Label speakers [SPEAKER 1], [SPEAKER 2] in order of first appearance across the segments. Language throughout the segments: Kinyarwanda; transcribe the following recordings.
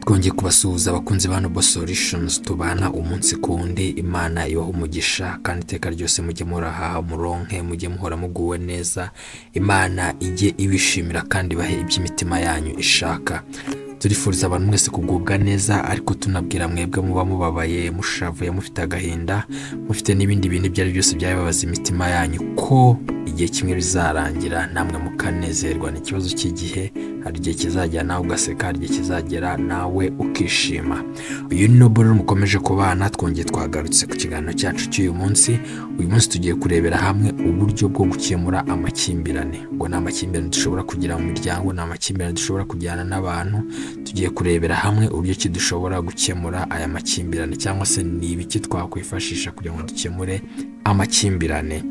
[SPEAKER 1] Twongeye kubasuhuza abakunzi ba Noble Solutions tubana umunsi ku wundi. Imana ibaha umugisha kandi iteka ryose mujye murahaha muronke, mujye muhora muguwe neza. Imana ijye ibishimira kandi ibahe iby'imitima yanyu ishaka. Turifuriza abantu mwese kugubwa neza, ariko tunabwira mwebwe muba mubabaye, mushavuye, mufite agahinda, mufite n'ibindi bintu ibyo ari byo byose byababaza imitima yanyu, ko igihe kimwe bizarangira namwe mukanezerwa. Ni ikibazo cy'igihe. Hari igihe kizagera nawe ugaseka, hari igihe kizagera nawe ukishima. Uyu ni Noble rero mukomeje kubana. Twongeye twagarutse ku kiganiro cyacu cy'uyu munsi. Uyu munsi tugiye kurebera hamwe uburyo bwo gukemura amakimbirane. Ubwo ni amakimbirane dushobora kugira mu miryango, ni amakimbirane dushobora kugirana n'abantu. Tugiye kurebera hamwe uburyo ki dushobora gukemura aya makimbirane, cyangwa se ni ibiki twakwifashisha kugira ngo dukemure amakimbirane.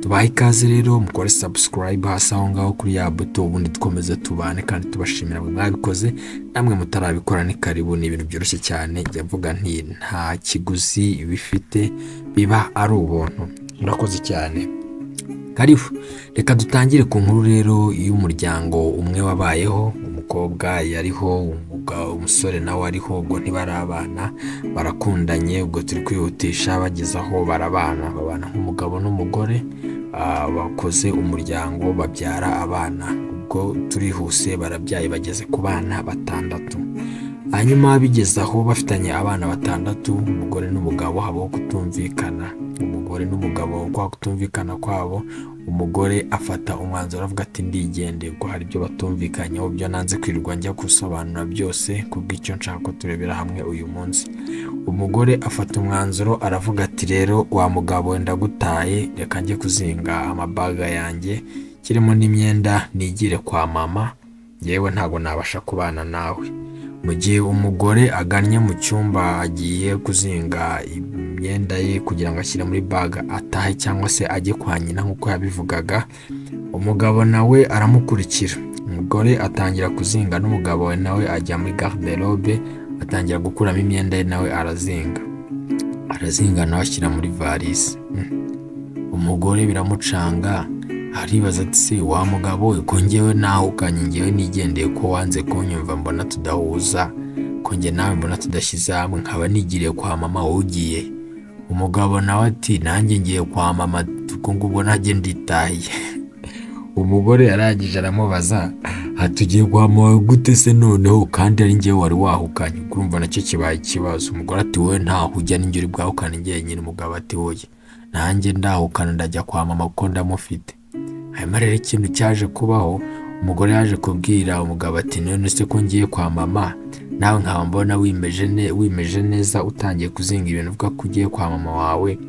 [SPEAKER 1] Tubahe ikaze rero, mukore subscribe hasi aho ngaho kuri ya buto, ubundi dukomeze tubane kandi tubashimira mwe mwabikoze. Namwe mutarabikora, ni karibu, ni ibintu byoroshye cyane. Njya mvuga nti nta kiguzi bifite, biba ari ubuntu. Murakoze cyane, karibu. Reka dutangire ku nkuru rero y'umuryango umwe wabayeho. Umukobwa yariho, umusore nawe ariho, ubwo ntibari abana, barakundanye. Ubwo turi kwihutisha, bageze aho barabana, babana nk'umugabo n'umugore, bakoze umuryango, babyara abana. Ubwo turihuse, barabyaye, bageze ku bana batandatu. Hanyuma bigeze aho bafitanye abana batandatu, umugore n'umugabo, habaho kutumvikana. Umugore n'umugabo, kwa kutumvikana kwabo, umugore afata umwanzuro, avuga ati: "Ndigendeye." Ubwo hari ibyo batumvikanyeho, byo nanze kwirirwa njya gusobanura byose kubw'icyo nshaka ko turebera hamwe uyu munsi. Umugore afata umwanzuro, aravuga ati: "Rero wa mugabo, ndagutaye, reka njye kuzinga amabaga yanjye kirimo n'imyenda, nigire kwa mama, yewe ntabwo nabasha kubana nawe." Mu gihe umugore agannye mu cyumba, agiye kuzinga imyenda ye kugira ngo ashyire muri bag atahe, cyangwa se ajye kwa nyina nk'uko yabivugaga, umugabo nawe aramukurikira. Umugore atangira kuzinga, n'umugabo we nawe ajya muri garde-robe, atangira gukuramo imyenda ye, nawe arazinga, arazinga, nawe ashyira muri valise. Umugore biramucanga, aribaza ati: "Se wa mugabo we, ko njyewe nahukanye, njyewe nigendeye, ko wanze kunyumva, mbona tudahuza, ko njye nawe mbona tudashyize hamwe, nkaba nigiriye kwa mama, wowe ugiye?" Umugabo nawe ati: "Nanjye ngiye kwa mama, ubwo ngubwo nanjye nditahiye." Umugore yarangije aramubaza ati: "Ugiye kwa mama gute se noneho kandi ari njyewe wari wahukanye?" Urumva nacyo kibaye ikibazo. Umugore ati: "Wowe ntaho ujya, ninjye uri bwahukane njyenyine." Umugabo ati: "Wowe nanjye ndahukana, ndajya kwa mama kuko ndamufite." Hanyuma rero ikintu cyaje kubaho, umugore yaje kubwira umugabo ati: "None se ko ngiye kwa mama, nawe nkaba mbona wimeje neza, utangiye kuzinga ibintu uvuga ko ugiye kwa mama wawe,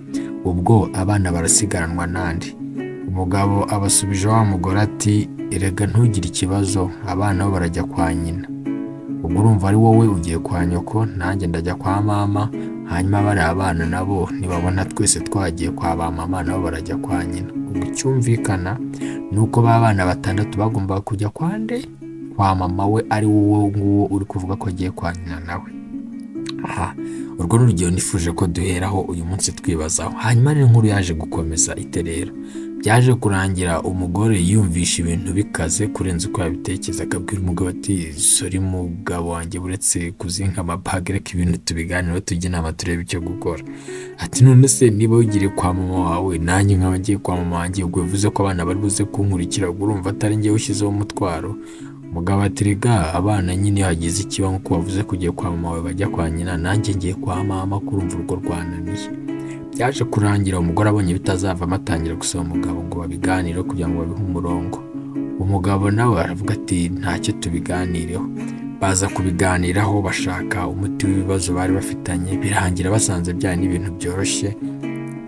[SPEAKER 1] ubwo abana barasigaranwa nande?" Umugabo abasubije wa mugore ati: "Erega ntugire ikibazo, abana bo barajya kwa nyina. Ubwo urumva ari wowe ugiye kwa nyoko, nanjye ndajya kwa mama. Hanyuma bariya abana nabo nibabona twese twagiye kwa ba mama, nabo barajya kwa nyina." Ubwo icyumvikana ni uko ba bana batandatu bagombaga kujya kwa nde? Kwa mama we, ari wowe nguwo uri kuvuga ko agiye kwa nyina nawe. Aha, urwo ni urugero nifuje ko duheraho uyu munsi twibazaho. Hanyuma rero inkuru yaje gukomeza ite? Rero byaje kurangira umugore yumvisha ibintu bikaze kurenza uko yabitekereza, akabwira umugabo ati: "Sorry mugabo wanjye, uretse kuzinga amabage, reka ibintu tubiganireho, tujye inama, turebe icyo gukora." Ati: "None se niba wigiriye kwa mama wawe, nanjye nkaba ngiye kwa mama wanjye, ubwo bivuze ko abana bari buze kunkurikira, ubwo urumva atari njyewe ushyizeho umutwaro?" Umugabo ati: "Rega abana nyine iyo hagize ikiba, nk'uko wavuze ko ugiye kwa mama wawe, bajya kwa nyina, nanjye ngiye kwa mama, kurumva urugo rwananiye." Byaje kurangira umugore abonye bitazavamo, atangira gusaba umugabo ngo babiganireho kugira ngo babihe umurongo. Umugabo nawe aravuga ati: "Ntacyo, tubiganireho." Baza kubiganiraho, bashaka umuti w'ibibazo bari bafitanye, birangira basanze byari n'ibintu byoroshye.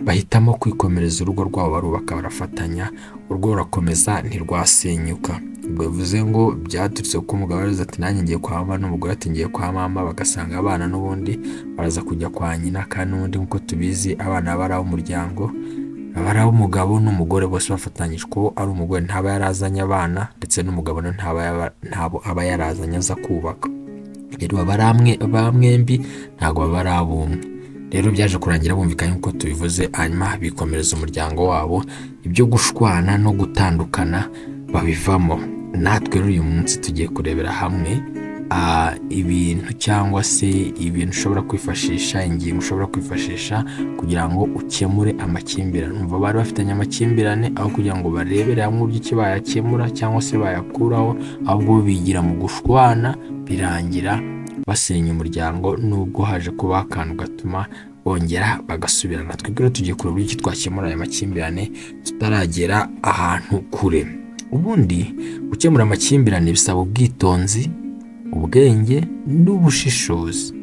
[SPEAKER 1] Bahitamo kwikomereza urugo rwabo, barubaka, barafatanya, urugo rurakomeza, ntirwasenyuka. Ubwo bivuze ngo byaturutse kuko umugabo yaravuze ati: "Nanjye ngiye kwa mama," n'umugore ati: "Ngiye kwa mama," bagasanga abana n'ubundi baraza kujya kwa nyina. Kandi n'ubundi nk'uko tubizi, abana baba ari ab'umuryango, aba ari ab'umugabo n'umugore bose bafatanyije, kuko ari umugore ntaba yarazanye abana, ndetse n'umugabo nawe ntabo aba yarazanye aza kubaka. Rero baba ari amwe ba mwembi, ntabwo baba ari ab'umwe. Rero byaje kurangira bumvikanye nk'uko tubivuze, hanyuma bikomereza umuryango wabo, ibyo gushwana no gutandukana babivamo. Natwe rero uyu munsi tugiye kurebera hamwe ibintu cyangwa se ibintu ushobora kwifashisha, ingingo ushobora kwifashisha kugira ngo ukemure amakimbirane. Umva, bari bafitanye amakimbirane, aho kugira ngo barebere hamwe uburyo ki bayakemura cyangwa se bayakuraho, ahubwo bo bigira mu gushwana, birangira basenya umuryango, nubwo haje kubaho akantu gatuma bongera bagasubirana. Twebwe rero tugiye kureba uburyo ki twakemura aya makimbirane tutaragera ahantu kure. Ubundi gukemura amakimbirane bisaba ubwitonzi, ubwenge n'ubushishozi,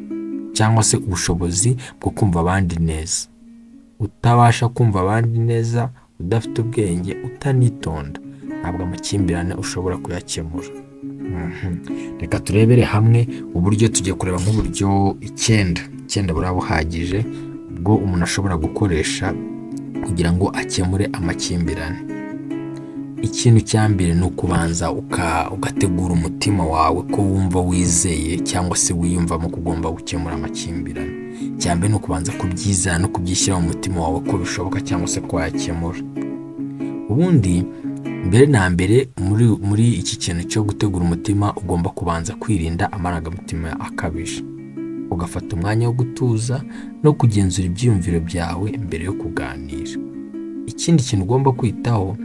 [SPEAKER 1] cyangwa se ubushobozi bwo kumva abandi neza. Utabasha kumva abandi neza, udafite ubwenge, utanitonda, ntabwo amakimbirane ushobora kuyakemura. Reka turebere hamwe uburyo. Tugiye kureba nk'uburyo icyenda, icyenda buraba buhagije, bwo umuntu ashobora gukoresha kugira ngo akemure amakimbirane. Ikintu cya mbere ni ukubanza ugategura umutima wawe ko wumva wizeye cyangwa se wiyumvamo ko ugomba gukemura amakimbirane. Icya mbere ni ukubanza kubyizera no kubyishyira mu mutima wawe ko bishoboka cyangwa se ko wayakemura. Ubundi mbere na mbere muri iki kintu cyo gutegura umutima, ugomba kubanza kwirinda amarangamutima akabije, ugafata umwanya wo gutuza no kugenzura ibyiyumviro byawe mbere yo kuganira. Ikindi kintu ugomba kwitaho,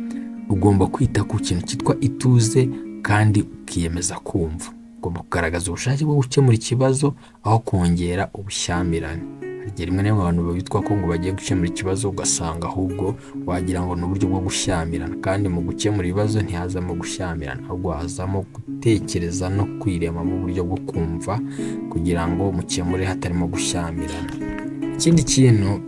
[SPEAKER 1] ugomba kwita ku kintu cyitwa ituze kandi ukiyemeza kumva. Ugomba kugaragaza ubushake bwo gukemura ikibazo aho kongera ubushyamirane. Hari igihe rimwe na rimwe abantu bitwa ko ngo bagiye gukemura ikibazo, ugasanga ahubwo wagira ngo ni uburyo bwo gushyamirana, kandi mu gukemura ibibazo ntihazamo gushyamirana, ahubwo hazamo gutekereza no kwiremamo uburyo bwo kumva kugira ngo mukemure hatarimo gushyamirana. Ikindi kintu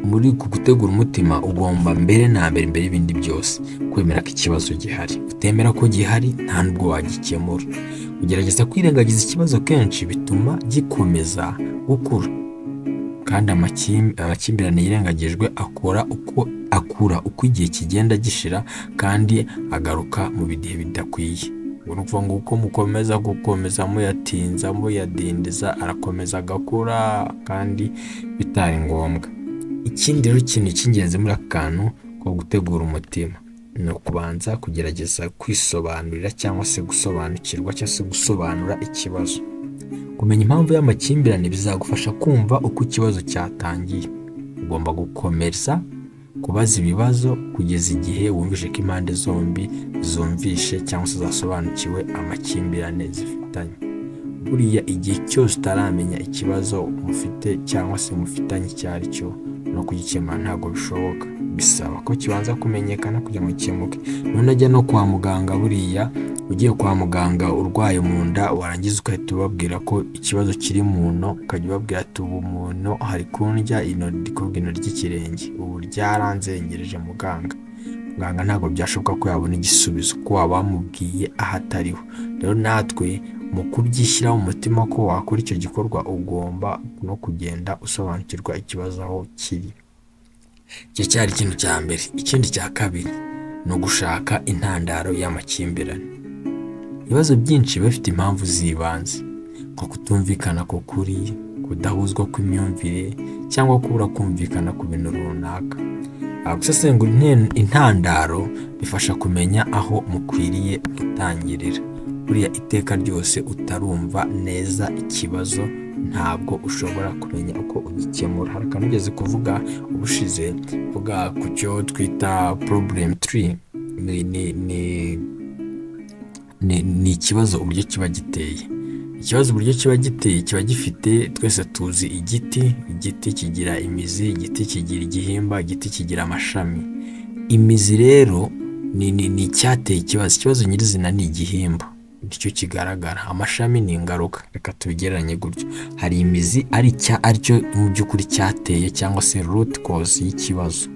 [SPEAKER 1] muri uku gutegura umutima, ugomba mbere na mbere, mbere y'ibindi byose, kwemera ko ikibazo gihari. Utemera ko gihari, nta nubwo wagikemura. Kugerageza kwirengagiza ikibazo kenshi bituma gikomeza gukura, kandi amakimbirane yirengagijwe akora uko akura uko igihe kigenda gishira, kandi agaruka mu bihe bidakwiye. Ubwo ni ukuvuga ngo uko mukomeza gukomeza muyatinza, muyadindiza, arakomeza agakura kandi bitari ngombwa. Ikindi rero, ikintu cy'ingenzi muri aka kantu ko gutegura umutima, ni ukubanza kugerageza kwisobanurira cyangwa se gusobanukirwa cyangwa se gusobanura ikibazo. Kumenya impamvu y'amakimbirane bizagufasha kumva uko ikibazo cyatangiye. Ugomba gukomeza kubaza ibibazo kugeza igihe wumvishe ko impande zombi zumvishe cyangwa se zasobanukiwe amakimbirane zifitanye. Buriya igihe cyose utaramenya ikibazo mufite cyangwa se mufitanye icyo ari cyo, no kugikemura ntabwo bishoboka. Bisaba ko kibanza kumenyekana kugira ngo gikemuke. Nunajya no kwa muganga, buriya ugiye kwa muganga urwaye mu nda, warangiza ugahita ubabwira ko ikibazo kiri mu nto, ukajya ubabwira ati: "Ubu mu nto hari kundya ino", ndi kuvuga ino ry'ikirenge, "ubu ryaranzengereje muganga." Muganga ntabwo byashoboka ko yabona igisubizo kuko waba wamubwiye aho atariho. Rero natwe mu kubyishyira mu mutima ko wakora icyo gikorwa, ugomba no kugenda usobanukirwa ikibazo aho kiri. Icyo cyari ikintu cya mbere. Ikindi cya kabiri ni ugushaka intandaro y'amakimbirane. Ibibazo byinshi biba bifite impamvu z'ibanze, nko kutumvikana ku kuri, kudahuzwa kw'imyumvire cyangwa kubura kumvikana ku bintu runaka. Gusesengura intandaro bifasha kumenya aho mukwiriye gutangirira. Buriya iteka ryose utarumva neza ikibazo, ntabwo ushobora kumenya uko ugikemura. Hari akantu nigeze kuvuga ubushize, mvuga ku cyo twita problem tree, ni ikibazo uburyo kiba giteye. Ikibazo uburyo kiba giteye, kiba gifite, twese tuzi igiti, igiti kigira imizi, igiti kigira igihimba, igiti kigira amashami. Imizi rero ni icyateye ikibazo. Ikibazo nyirizina ni igihimba, nicyo kigaragara, amashami ni ingaruka. Reka tubigereranye gutyo. Hari imizi aricyo mu by'ukuri cyateye cyangwa se root cause y'ikibazo,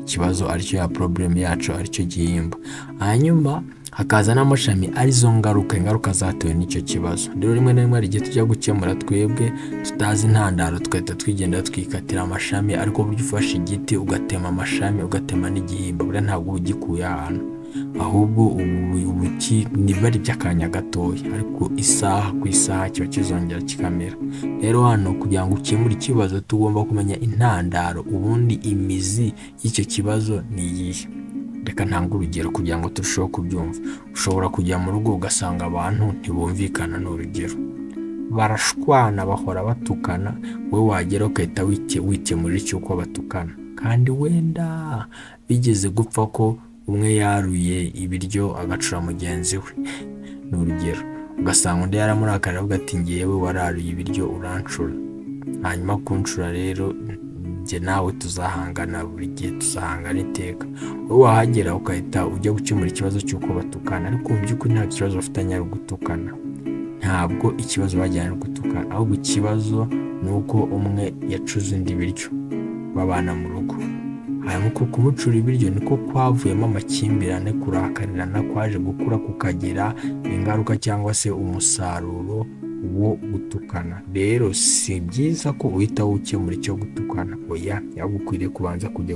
[SPEAKER 1] ikibazo aricyo ya problem yacu, aricyo gihimba, hanyuma hakaza n'amashami arizo ngaruka, ingaruka zatewe n'icyo kibazo. Rero rimwe na rimwe hari igihe tujya gukemura twebwe tutazi intandaro, tugahita twigenda twikatira amashami, ariko burya ufashe igiti ugatema amashami, ugatema n'igihimba, buriya ntabwo uba ugikuye ahantu, ahubwo ubu niba ari iby'akanya gatoya, ariko isaha ku isaha kiba kizongera kikamera. Rero hano kugira ngo ukemure ikibazo, tugomba kumenya intandaro. Ubundi imizi y'icyo kibazo ni iyihe? Reka ntange urugero kugira ngo turusheho kubyumva. Ushobora kujya mu rugo ugasanga abantu ntibumvikana, ni urugero, barashwana, bahora batukana, wowe wagera ugahita wikemurira icy'uko batukana, kandi wenda bigeze gupfa ko umwe yaruye ibiryo agacura mugenzi we, ni urugero, ugasanga undi yaramurakariye avuga ati ngewe wararuye ibiryo urancura, hanyuma kuncura rero njye nawe tuzahangana buri gihe, tuzahangana iteka. Wowe wahagera ugahita ujya gukemura ikibazo cy'uko batukana, ariko mu by'ukuri nta kibazo bafitanye ari ugutukana, ntabwo ikibazo bajyanye ari ugutukana, ahubwo ikibazo ni uko umwe yacuze undi ibiryo babana mu rugo, hanyuma uko kumucura ibiryo niko kwavuyemo amakimbirane, kurakarirana kwaje gukura kukagira ingaruka cyangwa se umusaruro wo gutukana. Rero si byiza ko uhita ukemura icyo gutukana, oya, ahubwo ukwiriye kubanza kujya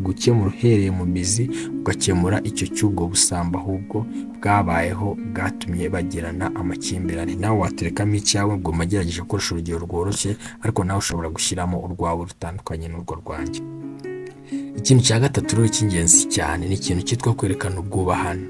[SPEAKER 1] gukemura uhereye mu mizi, ugakemura icyo cy'ubwo busambo ahubwo bwabayeho bwatumye bagirana amakimbirane. Nawe waterekamo icyawe, ubwo ngerageje gukoresha urugero rworoshye, ariko nawe ushobora gushyiramo urwawe rutandukanye n'urwo rwanjye. Ikintu cya gatatu rero cy'ingenzi cyane ni ikintu cyitwa kwerekana ubwubahane.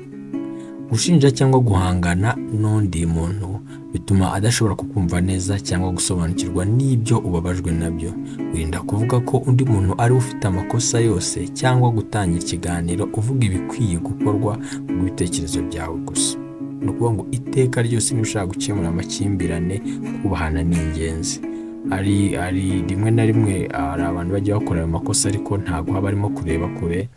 [SPEAKER 1] Gushinja cyangwa guhangana n'undi muntu bituma adashobora kukumva neza cyangwa gusobanukirwa n'ibyo ubabajwe nabyo. Wirinda kuvuga ko undi muntu ariwe ufite amakosa yose cyangwa gutangira ikiganiro uvuga ibikwiye gukorwa mu bitekerezo byawe gusa. Ni ukuvuga ngo iteka ryose niba ushaka gukemura amakimbirane, kubahana ni ingenzi. Hari rimwe na rimwe hari abantu bajya bakora ayo makosa ariko ntabwo haba harimo kureba kure,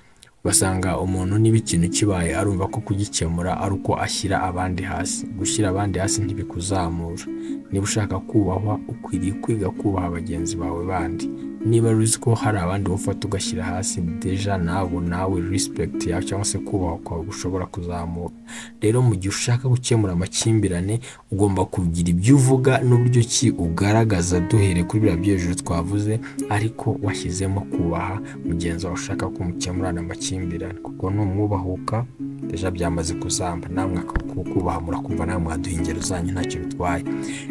[SPEAKER 1] ugasanga umuntu niba ikintu kibaye arumva ko kugikemura ari uko ashyira abandi hasi. Gushyira abandi hasi ntibikuzamura. Niba ushaka kubahwa ukwiriye kwiga kubaha bagenzi bawe bandi. Niba uzi ko hari abandi wowe ufata ugashyira hasi, déjà nawe respect yawe cyangwa se kubahwa kwawe gushobora kuzamuka. Rero mu gihe ushaka gukemura amakimbirane ugomba kugira ibyo uvuga n'uburyo ki ugaragaza, duhereye kuri biriya byo hejuru twavuze, ariko washyizemo kubaha mugenzi wawe ushaka ko mukemurana amakimbirane, kuko numwubahuka déjà byamaze kuzamba, namwe kukubaha murakumva, namwe mwaduha ingero zanyu ntacyo bitwaye.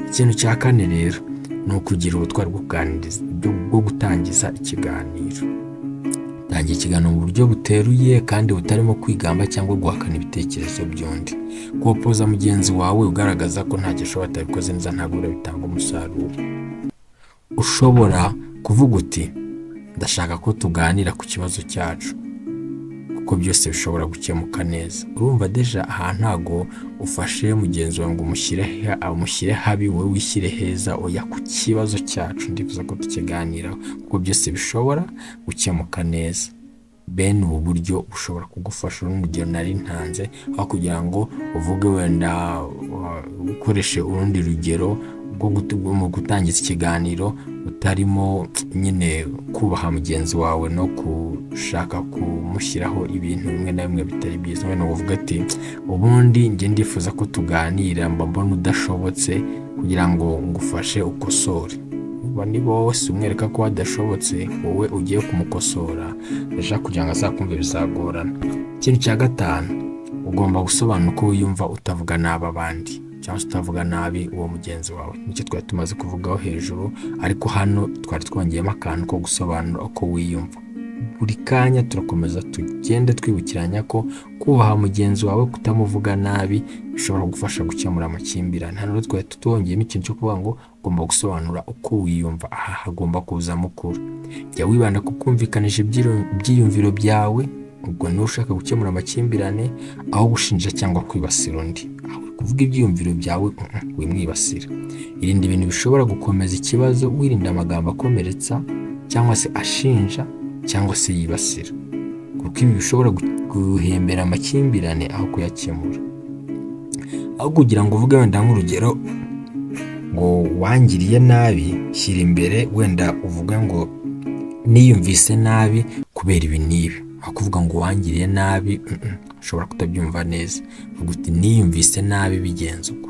[SPEAKER 1] Ikintu cya kane rero ni ukugira ubutwari bwo gutangiza ikiganiro. Tangira ikiganiro mu buryo buteruye kandi butarimo kwigamba cyangwa guhakana ibitekerezo by'undi. Kuopoza mugenzi wawe ugaragaza ko ntacyo ashoboye, atabikoze neza, ntabwo biriya bitanga umusaruro. Ushobora kuvuga uti ndashaka ko tuganira ku kibazo cyacu kuko byose bishobora gukemuka neza. Urumva déjà aha ntago ufashe mugenzi wawe ngo umushyire habi wowe wishyire heza, oya, ku kibazo cyacu ndifuza ko tukiganiraho kuko byose bishobora gukemuka neza. Bene ubu buryo bushobora kugufasha. Uru ni urugero nari ntanze, aho kugira ngo uvuge wenda ukoreshe urundi rugero rwo mu gutangiza ikiganiro utarimo nyine kubaha mugenzi wawe no gushaka kumushyiraho ibintu bimwe na bimwe bitari byiza. Wenda uvuga ati ubundi njye ndifuza ko tuganira, mba mbona udashobotse kugira ngo ngufashe ukosore. Niba wowe si umwereka ko wadashobotse, wowe ugiye kumukosora, déjà kugira ngo azakumve bizagorana. Ikintu cya gatanu, ugomba gusobanura uko wiyumva utavuga nabi abandi cyangwa se utavuga nabi uwo mugenzi wawe. Nicyo twari tumaze kuvugaho hejuru, ariko hano twari twongeyemo akantu ko gusobanura uko wiyumva. Buri kanya turakomeza tugende twibukiranya ko kubaha mugenzi wawe, kutamuvuga nabi bishobora kugufasha gukemura amakimbirane. Hano rero twari twongeyemo ikintu cyo kuvuga ngo ugomba gusobanura uko wiyumva. Aha hagomba kuzamo ukuri. Jya wibanda ku kumvikanisha ibyiyumviro byawe, ubwo niba ushaka gukemura amakimbirane, aho gushinja cyangwa kwibasira undi. Aho uri kuvuga ibyiyumviro byawe, wimwibasira. Irinde ibintu bishobora gukomeza ikibazo, wirinda amagambo akomeretsa cyangwa se ashinja cyangwa se yibasira, kuko ibi bishobora guhembera amakimbirane aho kuyakemura. Aho kugira ngo uvuge wenda nk'urugero ngo wangiriye nabi, shyira imbere wenda uvuge ngo niyumvise nabi kubera ibi n'ibi. Aho kuvuga ngo wangiriye nabi, ushobora kutabyumva neza. Uvuga uti niyumvise nabi bigenze uko.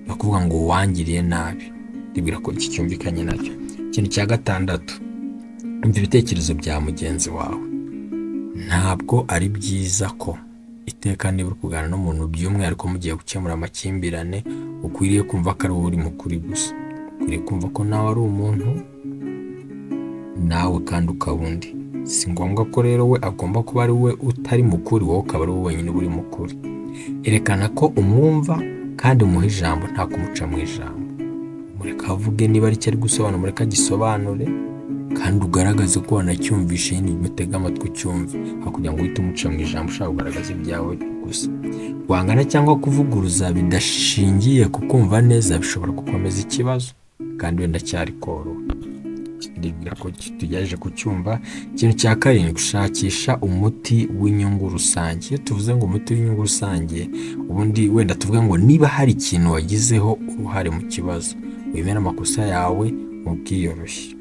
[SPEAKER 1] Aho kuvuga ngo wangiriye nabi. Ndibwira ko iki cyumvikanye nacyo. Ikintu cya gatandatu, umva ibitekerezo bya mugenzi wawe. Ntabwo ari byiza ko iteka niba uri kuganira n'umuntu, by'umwihariko mugiye gukemura amakimbirane, ukwiriye kumva ko ari wowe uri mukuri gusa. Ukwiriye kumva ko nawe ari umuntu, nawe kandi ukaba undi. Si ngombwa ko rero we agomba kuba ari we utari mukuri, wowe ukaba ari wowe wenyine uba uri mukuri. Erekana ko umwumva kandi umuhe ijambo nta kumuca mu ijambo. Mureke avuge, niba ari icyo ari gusobanura mureke agisobanure, kandi ugaragaze ko wanacyumvishe nyine, umutege amatwi ucyumve, aho kugira ngo uhite umuca mu ijambo ushaka kugaragaza ibyawe gusa. Guhangana cyangwa kuvuguruza bidashingiye ku kumva neza bishobora gukomeza ikibazo kandi wenda cyari koroha. Ndibwira ko tugerageje kucyumva. Ikintu cya karindwi, gushakisha umuti w'inyungu rusange. Iyo tuvuze ngo umuti w'inyungu rusange, ubundi wenda tuvuge ngo niba hari ikintu wagizeho uruhare mu kibazo, wemere amakosa yawe mu bwiyoroshye.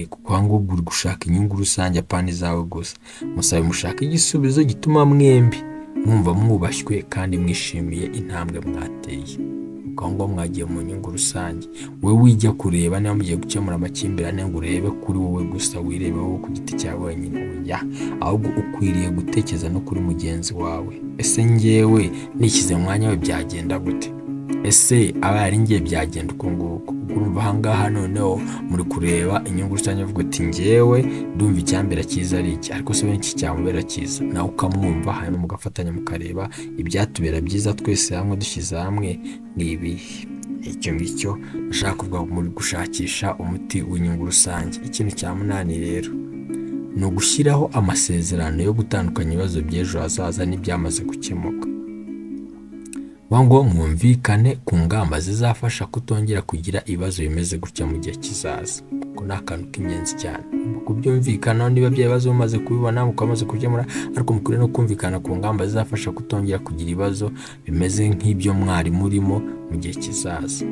[SPEAKER 1] Kuko aha ngaha uri gushaka inyungu rusange, apana izawe gusa. Musabe mushake igisubizo gituma mwembi mwumva mwubashywe kandi mwishimiye intambwe mwateye. Kuko aho ngaho mwagiye mu nyungu rusange. Wowe wijya kureba niba mugiye gukemura amakimbirane ngo urebe kuri wowe gusa, wirebe wowe ku giti cyawe wenyine, oya, ahubwo ukwiriye gutekereza no kuri mugenzi wawe. Ese njyewe nishyize mu mwanya we byagenda gute? Ese abaye ari njye byagenda uko nguko? Ubwo urumva aha ngaha noneho muri kureba inyungu rusange, uvuga uti njyewe ndumva icyambera cyiza ari iki, ariko se iki cyamubera cyiza? Nawe ukamwumva, hanyuma mugafatanya mukareba ibyatubera byiza twese hamwe dushyize hamwe ni ibihe. Icyo ngicyo ndashaka kuvuga muri gushakisha umuti w'inyungu rusange. Ikintu cya munani rero ni ugushyiraho amasezerano yo gutandukanya ibibazo by'ejo hazaza n'ibyamaze gukemuka. Ngo mwumvikane ku ngamba zizafasha kutongera kugira ibibazo bimeze gutya mu gihe kizaza, kuko ni akantu k'ingenzi cyane kubyumvikanaho. Niba bya bibazo mumaze kubibona, mukaba mumaze kubikemura, ariko mukwiriye no kumvikana ku ngamba zizafasha kutongera kugira ibibazo bimeze nk'ibyo mwari murimo mu gihe kizaza.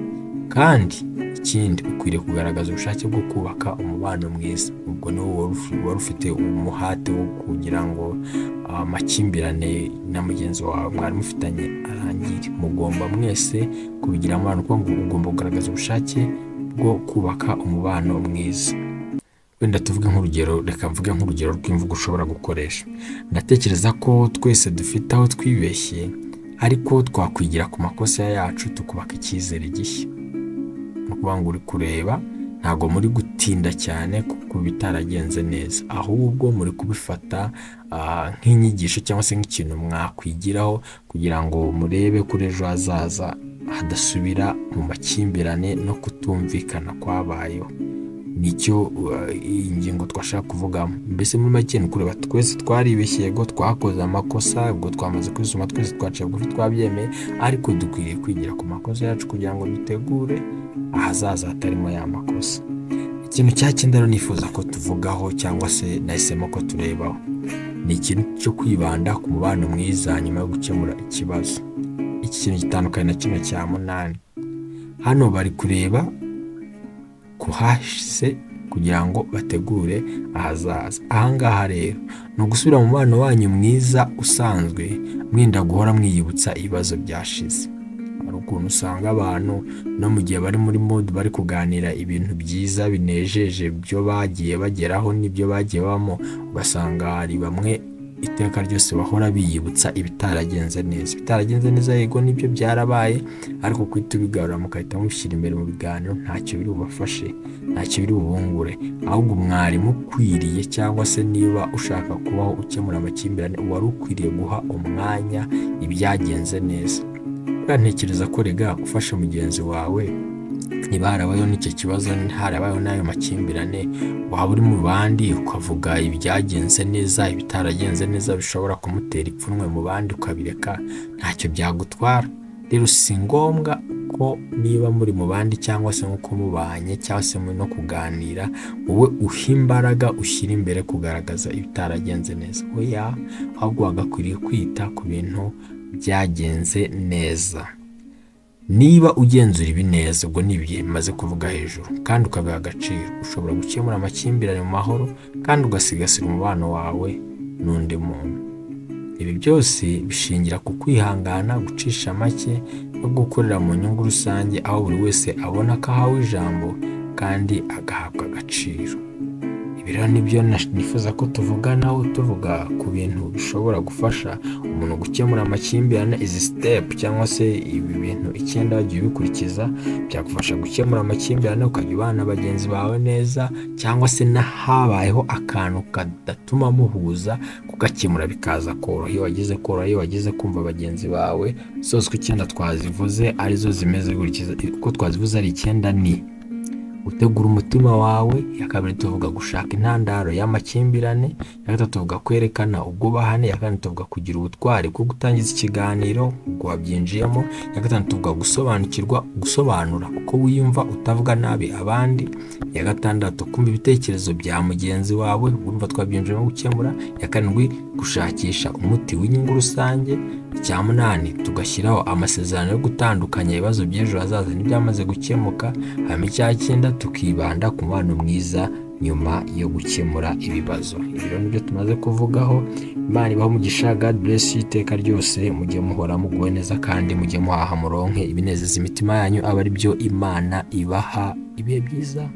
[SPEAKER 1] Kandi ikindi, ukwiriye kugaragaza ubushake bwo kubaka umubano mwiza. Ubwo ni wowe wari ufite umuhate wo kugira ngo amakimbirane na mugenzi wawe mwari mufitanye arangire. Mugomba mwese kubigiramo uruhare, kuko ngo ugomba kugaragaza ubushake bwo kubaka umubano mwiza. Wenda tuvuge nk'urugero, reka mvuge nk'urugero rw'imvugo ushobora gukoresha: "Ndatekereza ko twese dufite aho twibeshye, ariko twakwigira ku makosa yacu tukubaka icyizere gishya." Ni ukuvuga ngo uri kureba, ntabwo muri gutinda cyane ku bitaragenze neza, ahubwo muri kubifata nk'inyigisho cyangwa se nk'ikintu mwakwigiraho kugira ngo murebe kuri ejo hazaza hadasubira mu makimbirane no kutumvikana kwabayeho. Nicyo iyi ngingo twashaka kuvugamo. Mbese muri make ni ukureba twese twaribeshye, yego twakoze amakosa, ubwo twamaze kwisuma, twese twaciye bugufi, twabyemeye, ariko dukwiriye kwigira ku makosa yacu kugira ngo dutegure ahazaza hatarimo ya makosa. Ikintu cya cyenda rero nifuza ko tuvugaho cyangwa se nahisemo ko turebaho ni ikintu cyo kwibanda ku mubano mwiza nyuma yo gukemura ikibazo. Iki kintu gitandukanye na kino cya munani. Hano bari kureba ku hahise kugira ngo bategure ahazaza. Aha ngaha rero ni ugusubira mu mubano wanyu mwiza usanzwe, mwirinda guhora mwiyibutsa ibibazo byashize. Hari ukuntu usanga abantu no mu gihe bari muri mood, bari kuganira ibintu byiza binejeje byo bagiye bageraho n'ibyo bagiye babamo, ugasanga hari bamwe iteka ryose bahora biyibutsa ibitaragenze neza. Ibitaragenze neza, yego nibyo byarabaye, ariko guhita ubigarura mugahita mubishyira imbere mu biganiro ntacyo biri bubafashe, ntacyo biri bubungure. Ahubwo mwari mukwiriye, cyangwa se niba ushaka kubaho ukemura amakimbirane, wari ukwiriye guha umwanya ibyagenze neza. Buriya ntekereza ko rega ufashe mugenzi wawe, niba harabayeho n'icyo kibazo, harabayeho n'ayo makimbirane, waba uri mu bandi ukavuga ibyagenze neza, ibitaragenze neza bishobora kumutera ipfunwe mu bandi ukabireka, ntacyo byagutwara. Rero si ngombwa ko niba muri mu bandi cyangwa se nk'uko mubanye cyangwa se muri no kuganira, wowe uha imbaraga ushyira imbere kugaragaza ibitaragenze neza. Oya, ahubwo wagakwiriye kwita ku bintu byagenze neza. Niba ugenzura ibi neza, ubwo ni ibi maze kuvuga hejuru, kandi ukabiha agaciro, ushobora gukemura amakimbirane mu mahoro kandi ugasigasira umubano wawe n'undi muntu. Ibi byose bishingira ku kwihangana, gucisha make no gukorera mu nyungu rusange, aho buri wese abona ko ahawe ijambo kandi agahabwa agaciro. Ibi Ibi rero nibyo nifuza ko tuvuganaho, tuvuga ku bintu bishobora gufasha umuntu gukemura amakimbirane. Izi step cyangwa se ibi bintu 9 wagiye ubikurikiza byagufasha gukemura amakimbirane, ukajya ubana na bagenzi bawe neza, cyangwa se n'ahabayeho akantu kadatuma muhuza, kugakemura bikaza koroha iyo wagize koroha, iyo wagize kumva bagenzi bawe. Zose uko 9 twazivuze arizo zimeze gutya, uko twazivuze ari 9 ni gutegura umutima wawe, iya kabiri tuvuga gushaka intandaro y'amakimbirane, iya gatatu tuvuga kwerekana ubwubahane, iya kane tuvuga kugira ubutwari bwo gutangiza ikiganiro ubwo wabyinjiyemo, iya gatanu tuvuga gusobanukirwa, gusobanura uko wiyumva utavuga nabi abandi, iya gatandatu kumva ibitekerezo bya mugenzi wawe, urumva twabyinjiyemo gukemura, iya karindwi gushakisha umuti w'inyungu rusange, icya munani tugashyiraho amasezerano yo gutandukanya ibibazo by'ejo hazaza n'ibyamaze gukemuka, hanyuma icya cyenda tukibanda ku mubano mwiza nyuma yo gukemura ibibazo. Ibi rero nibyo tumaze kuvugaho. Imana ibahe umugisha, God bless you iteka ryose, mujye muhora muguwe neza kandi mujye muhaha muronke ibinezeza imitima yanyu, aba ari byo Imana ibaha. Ibihe byiza.